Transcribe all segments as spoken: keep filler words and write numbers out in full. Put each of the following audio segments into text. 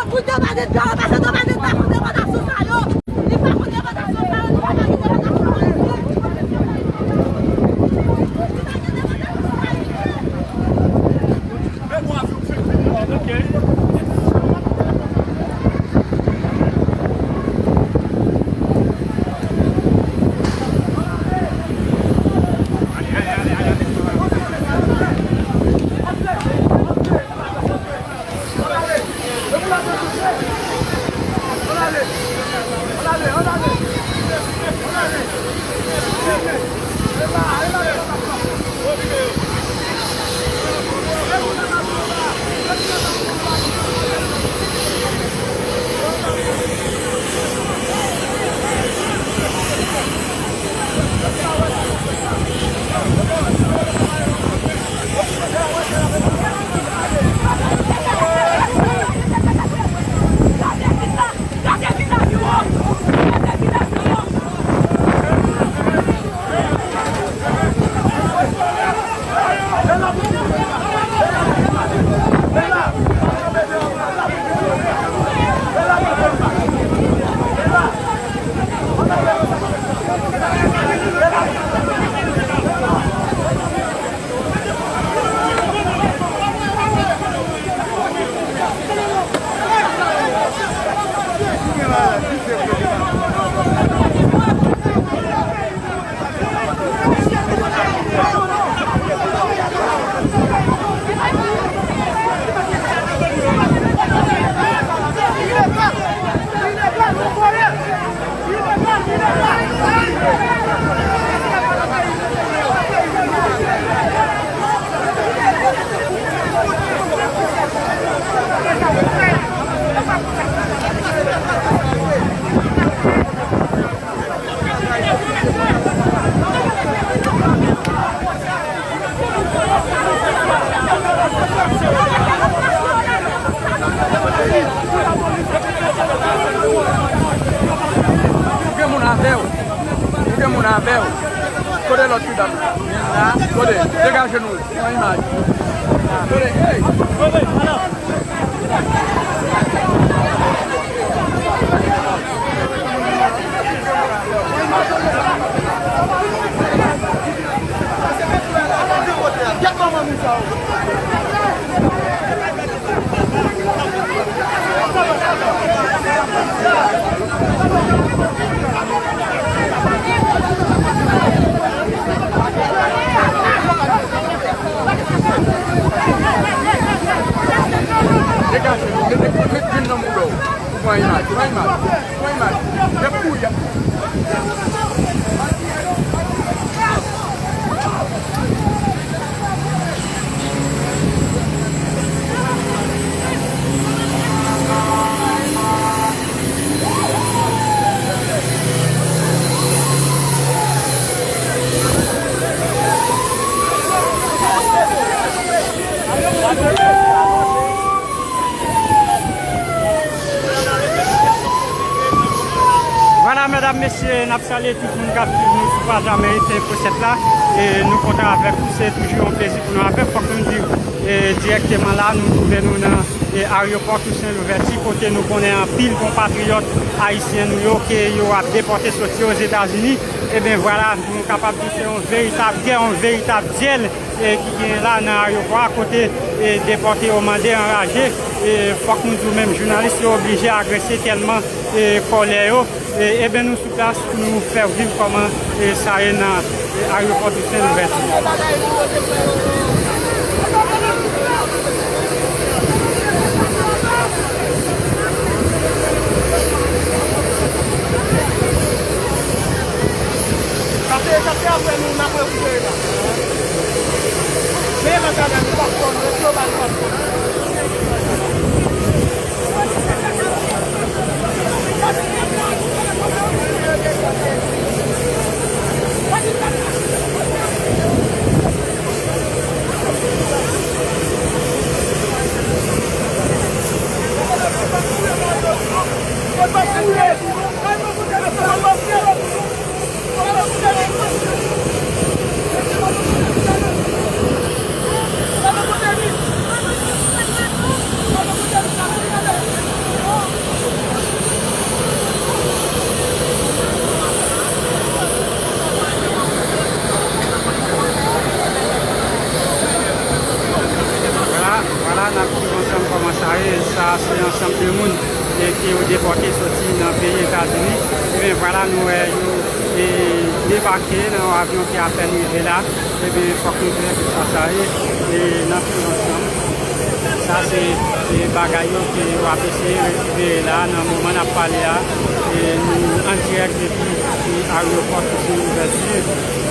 Pou demande dwa, pase demande dwa pou depòtasyon sa yo. Li pa pou depòtasyon sa yo, li pa gen depòtasyon sa yo. Ou gen moun avè w. Ou gen moun avè w. Kote lòt medam la? Kote? Degaje nou. Pran imaj. Kote? Hey! Degaje nou, mete, mete grenn nan mouda w. Pran imaj, pran imaj, pran imaj. Y ap kouri, y ap kouri. Vwala, medam, mesye, n ap salye tout moun k ap swiv nou sou paj Ameriken Info sèt la. E nou kontan avèk ou, se toujou yon plezi pou nou avèk. Fòk nou di, e, dirèkteman la, nou twouve nou nan, e, ayewopò Tousen Louvèti, kote nou konnen anpil konpatriyòt ayisyen nou yo ke yo ap depòte soti Ozetazini. Eben, vwala, nou kapab di se yon veritab gè, yon veritab dyèl e, ki genyen la nan ayewopò a, kote, e, depòte yo mande anraje. E, fòk nou di w menm, jounalis yo oblije agrese tèlman, e, kòlè yo. E, eben, nou sou plas pou nou fè w viv kòman, e, sa ye nan, e, ayewopò Tousen Louvèti. Sa se, sa se apre nou, n ap rekipere la. Mete nan kanal, nou pa pran, nou ret yo ba nou pa pran. Se ansanm de moun, e, ke yo depòte soti nan peyi Etazini. Ebyen, vwala, nou wè yo, e, debake nan yon avyon ki apèn rive la. Ebyen, fòk nou di tout sa sa ye, e, nan tout ansanm. Sa se, e, bagay yo ke yo ap eseye rekipere la nan moman n ap pale a. E, nou an dirèk depi, e, ayewopò Tousen Louvèti.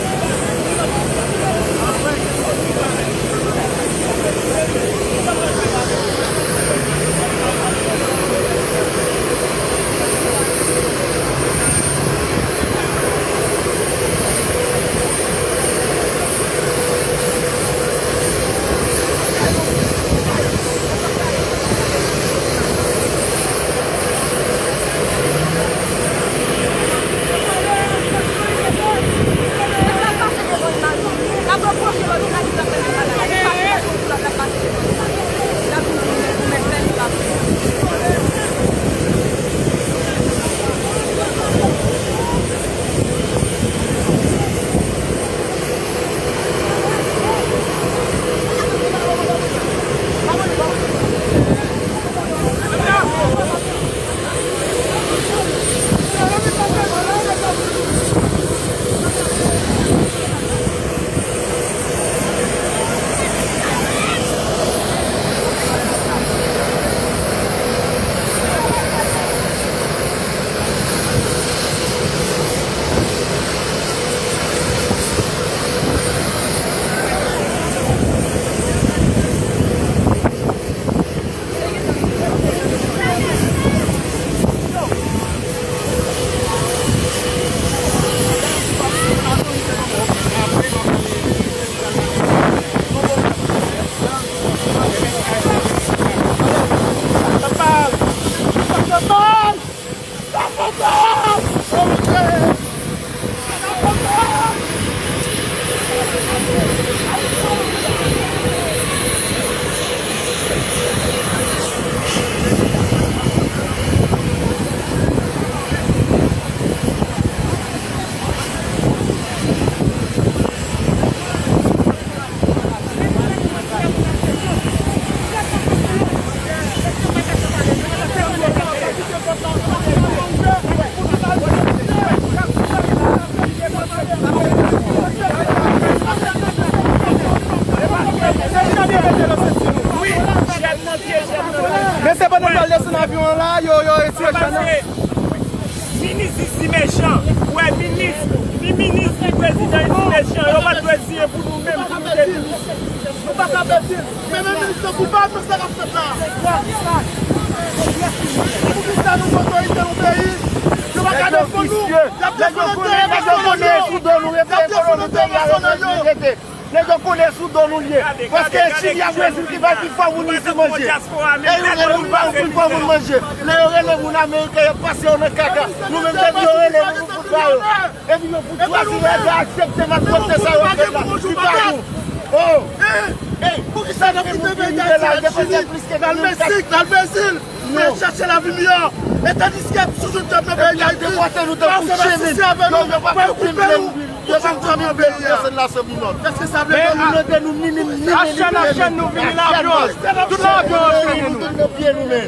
Men se pandan m pral desann avyon an la, yo, yo retire chèn nan. Minis isi mechan. Ou wè minis, ni minis, ni prezidan isi mechan. Yo pa t dwe siyen pou nou menm, pou nou te minis. Nou pa ka pèdi. Men, men minis lan koupab nan sa k ap fèt la. Poukisa nou otorite yon peyi, yo pa ka defann nou? Y ap defann enterè pèsonèl yo. Nèg yo konnen sou do nou rete, ekonomi peyi a rete. Nèg yo konnen sou do nou l ye. Paske Chili ak Brezil ki bay pi fò moun isi manje. E yo rele moun pa yo pou fò moun manje. Lè yo rele moun ameriken, y ap pase yo nan kaka. Nou menm, depi yo rele nou, nou fout ba yo. Epi yo fout chwazi, nèg yo aksepte malpwòpte sa yo fè la. Ki pa nou. Oh! Ey! Poukisa n ap kite peyi Dayiti al Chili, al Meksik, al Brezil? Pou yo chache lavi miyò. E tandiske sou tout pèp nan peyi Dayiti, pa fè asosye avè nou, pou yo koupe nou, pou yo vin fèmen peyi a. Èske sa vle di nou mete nou minim, minim, minim, minim, tout lavyon yo fini nou.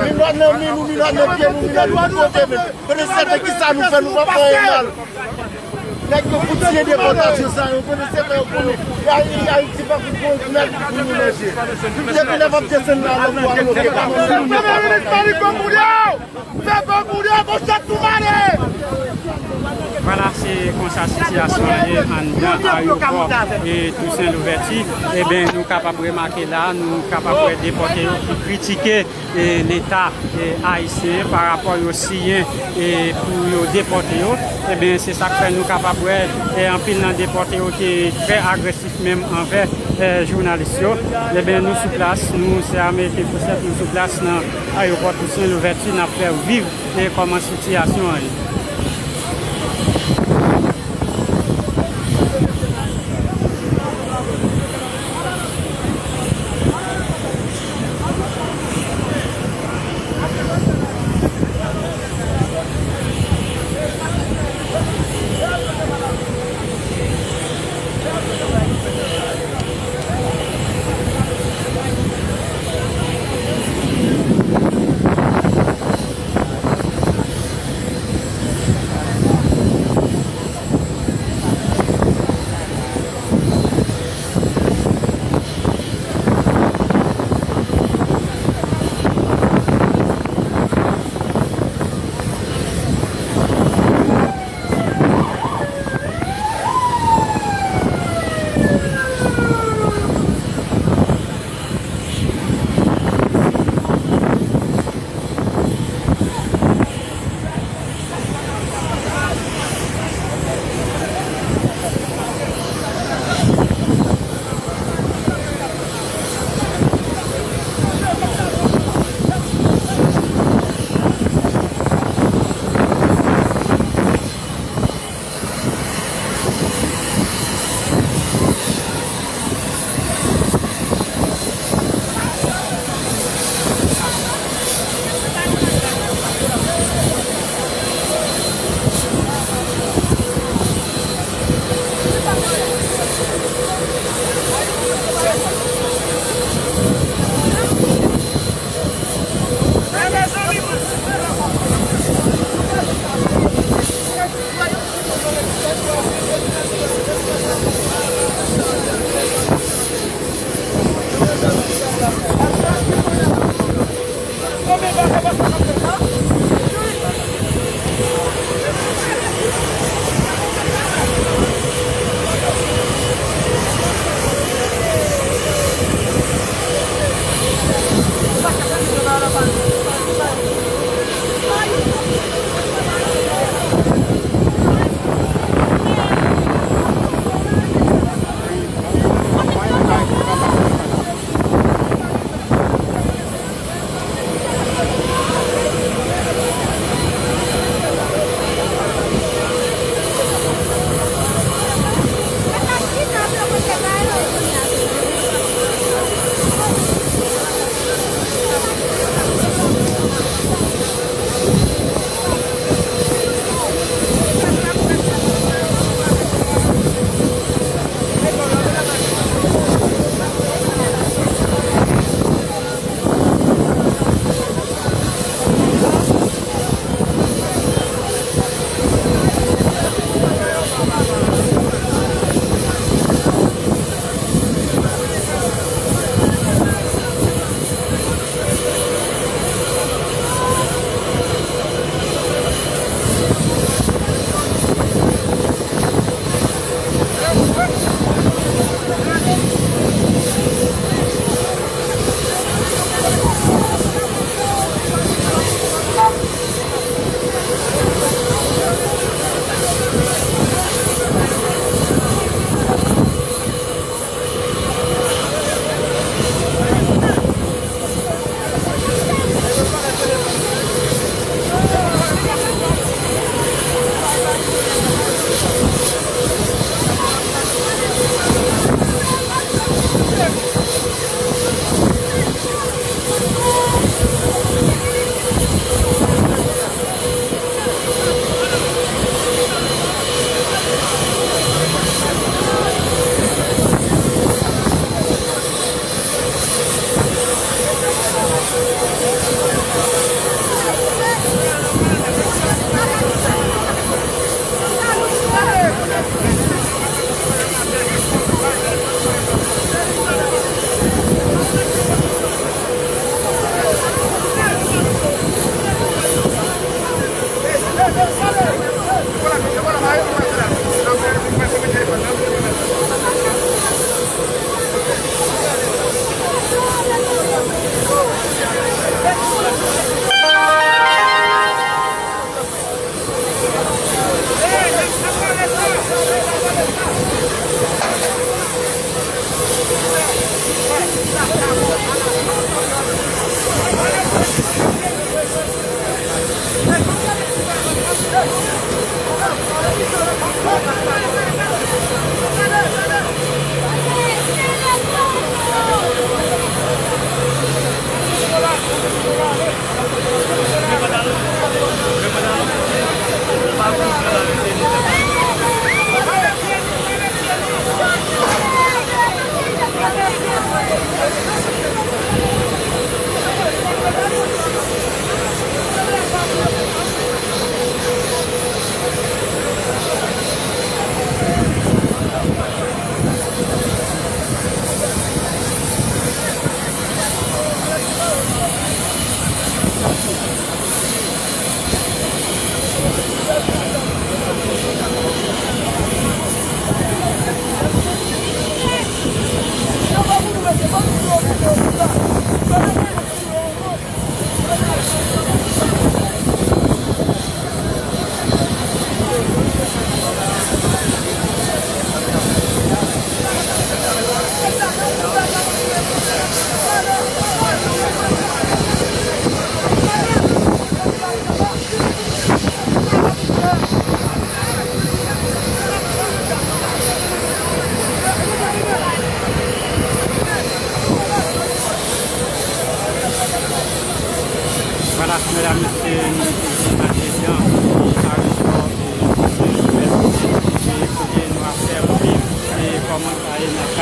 Minòt nan men nou, minòt nan pye nou, minòt tout kote menm. Konnen sèten kisa nou fè, nou pa fè anyen mal. Nèg yo fout siyen depòtasyon sa yo, konnen se fè yo konnen. Ayiti pa fout gon mèt pou nou manje. Depi lè m ap desann la, lòt bò a bloke pa manje. Fè bò boule, fè bò boule, gon chat tou male! Vwala, se konsa sitiyasyon an ye anndan ayewopò e Tousen Louvèti. Eben, nou kapab remake la, nou kapab wè depòte yo ki kritike e Leta, e, ayisyen pa rapò yo siyen, e, pou yo depòte yo. Ebyen, se sa k fè nou kapab wè, e, anpil nan depòte yo te trè agresif menm anvè, e, jounalis yo. Ebyen, nou sou plas, nou se Ameriken Fouchèt, nou sou plas nan ayewopò Tousen Louvèti, n ap fè w viv, e, kòman sitiyasyon an ye.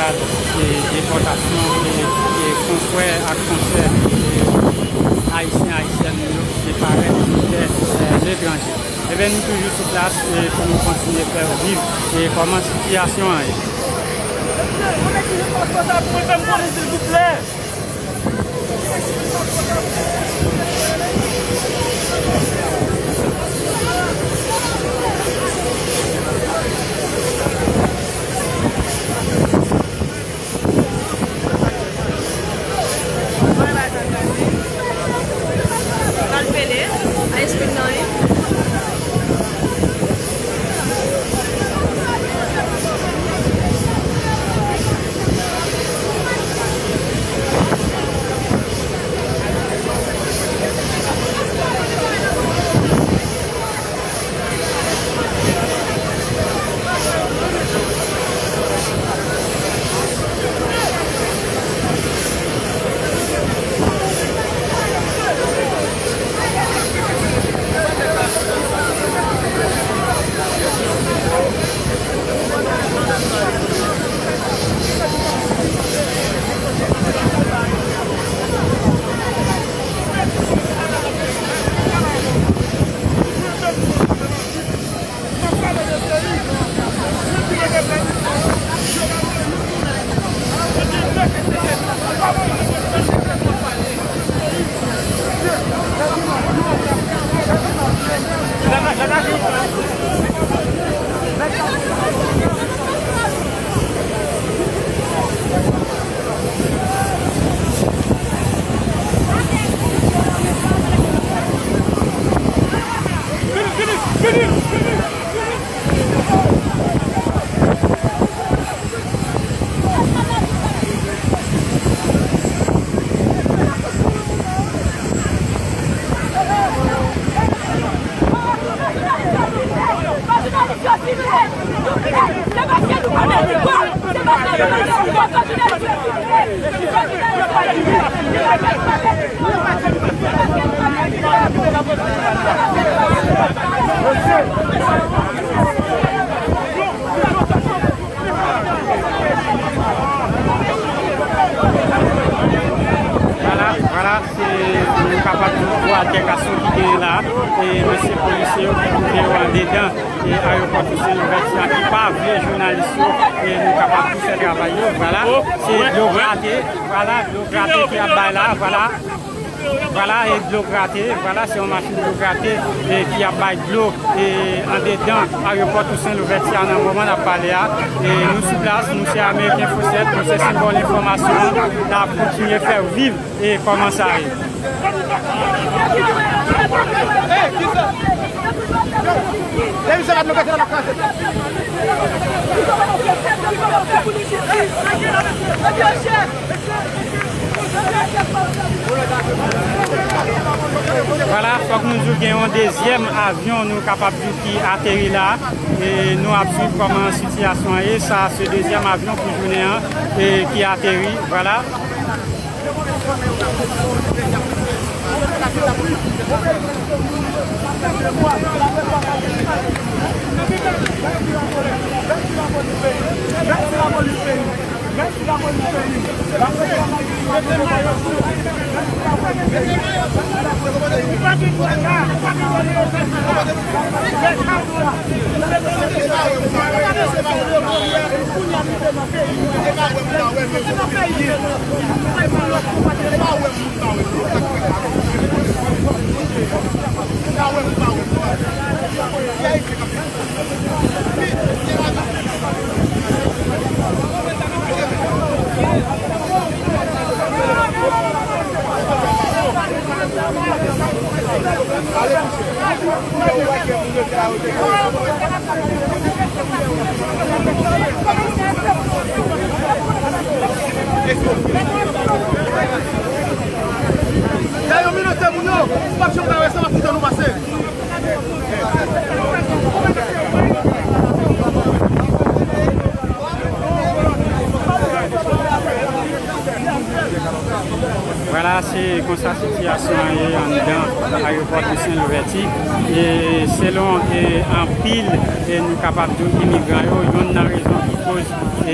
E depòtasyon e, e konfrè ak konsè e ayisyen, ayisyèn nou yo ki parèt dè, e, letranje. Ebyen, nou toujou sou plas e pou nou kontinye fè viv e kòman sitiyasyon an ye. Ou mete yon pòs konsa pou fè m konnen, silvouplè. Vwala, vwala, se pou nou kapab di twa altèkasyon ki genyen la. E mesye polisye yo ki twouve yo andedan e ayewopò Tousen Louvèti a, ki pa vle jounalis yo e nou kapab tou fè travay yo. Vwala, se dlo grate, vwala, dlo grate ki ap bay la, vwala. Vwala, e dlo grate, vwala, se yon machin dlo grate e ki ap bay dlo e andedan ayewopò Tousen Louvèti a nan moman n ap pale a. E nou sou plas, nou se Ameriken Fosèt, nou se senbòl enfòmasyon an, n ap kontinye fè viv e kòman sa ye. Vwala, fòk nou di w gen yon dezyèm avyon, nou kapab di w, ki ateri la. E nou ap swiv kòman sitiyasyon an ye. Sa se dezyèm avyon pou jounen an e ki ateri. Vwala. Dèyè yon minit, moun yo, m p ap janm travèse, m ap kite nou pase. Vwala, se konsa sitiyasyon an ye anndan ayewopò Tousen Louvèti. E selon, e, anpil, e nou kapab di w, imigran yo, youn nan rezon ki koz, e,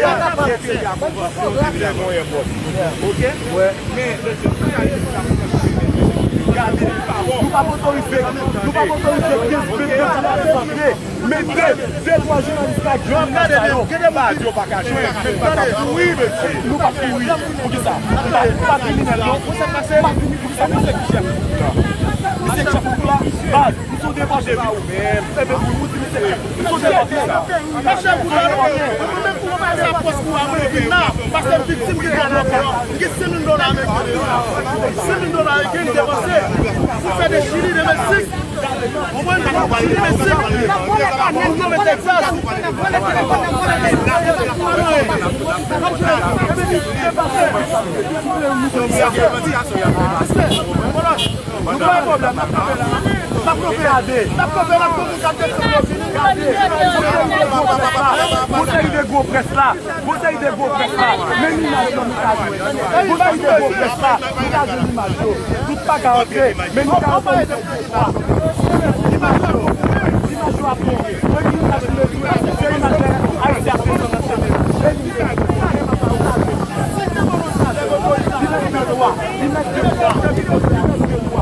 peyi a, se peyi a konvansyon, se peyi a gon èpòt. Oke? Men, gade, nou p ap otorize, nou p ap otorize kenz mil nèf san sante. Mete de twa jounalis la ki vin nan sa yo. Gade, gade, gade, yo pa ka jwenn, men pa ka kouri, mesye. Nou pa kouri. Poukisa? Nou pa, nou pa kriminèl, non. Nou pa vini pou sa, nou se ki chèf. Nou se ki chèf pou la baz. Nou se depòte, wi. Ebyen, wi, ou di nou se chèf. Nou se depòte. Mesye, pou la, mwen menm pou mwen sa pòs pou mwen vin la, paske m viktim de gad la. M gen senk mil dola ameriken deja. Senk mil dola ameriken m depanse pou fè de Chili de Meksik. Konprann? Chili, Meksik. Konprann? Texas. Nou pa gen pwoblèm, n ap kanpe la. N ap kanpe la. N ap kanpe la pou moun k ap desann yo vini gade. Yon seri de gwo près la. Gon seri de gwo près la, men imaj yo nou ka jwenn. Gon seri de gwo près la, nou ka jwenn imaj yo. Tout pa ka antre, men nou ka otorize de twa. Imaj yo, imaj yo ap monte. Premye imaj ki monte, se imaj lè Ayisyen ap desann nan chèmè. Li mèt de twa, li mèt de twa, li mèt de twa.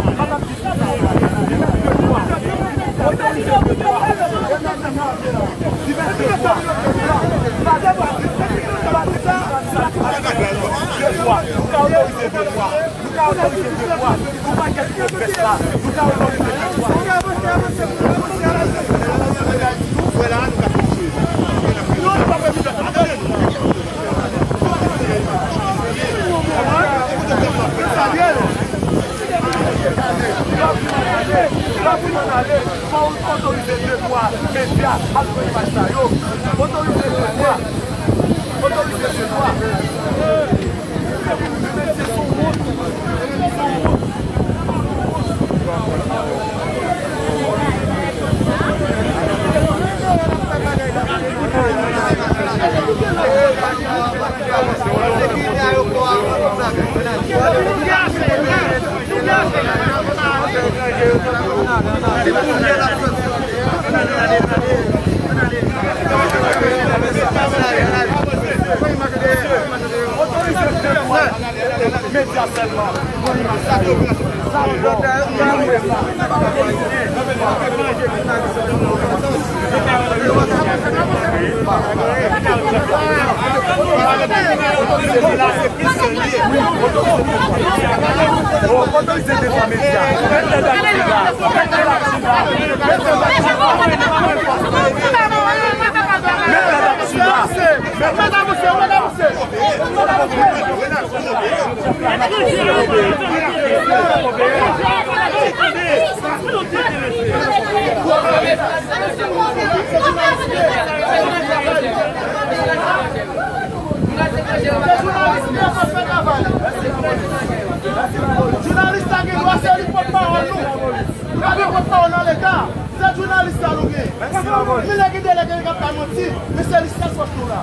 Lè w fin ann ale, fò w otorize de twa medya al pran imaj sa yo. Otorize de twa. Otorize de twa. Mesye, se yon wont. Se yon wont. Jounalis la gen dwa, se li pòtpawòl nou. Nou pa gen pòtpawòl nan Leta. Se jounalis sa nou gen. Ni lè gen de lè gen k ap bay manti, men se li sèl fòs nou la.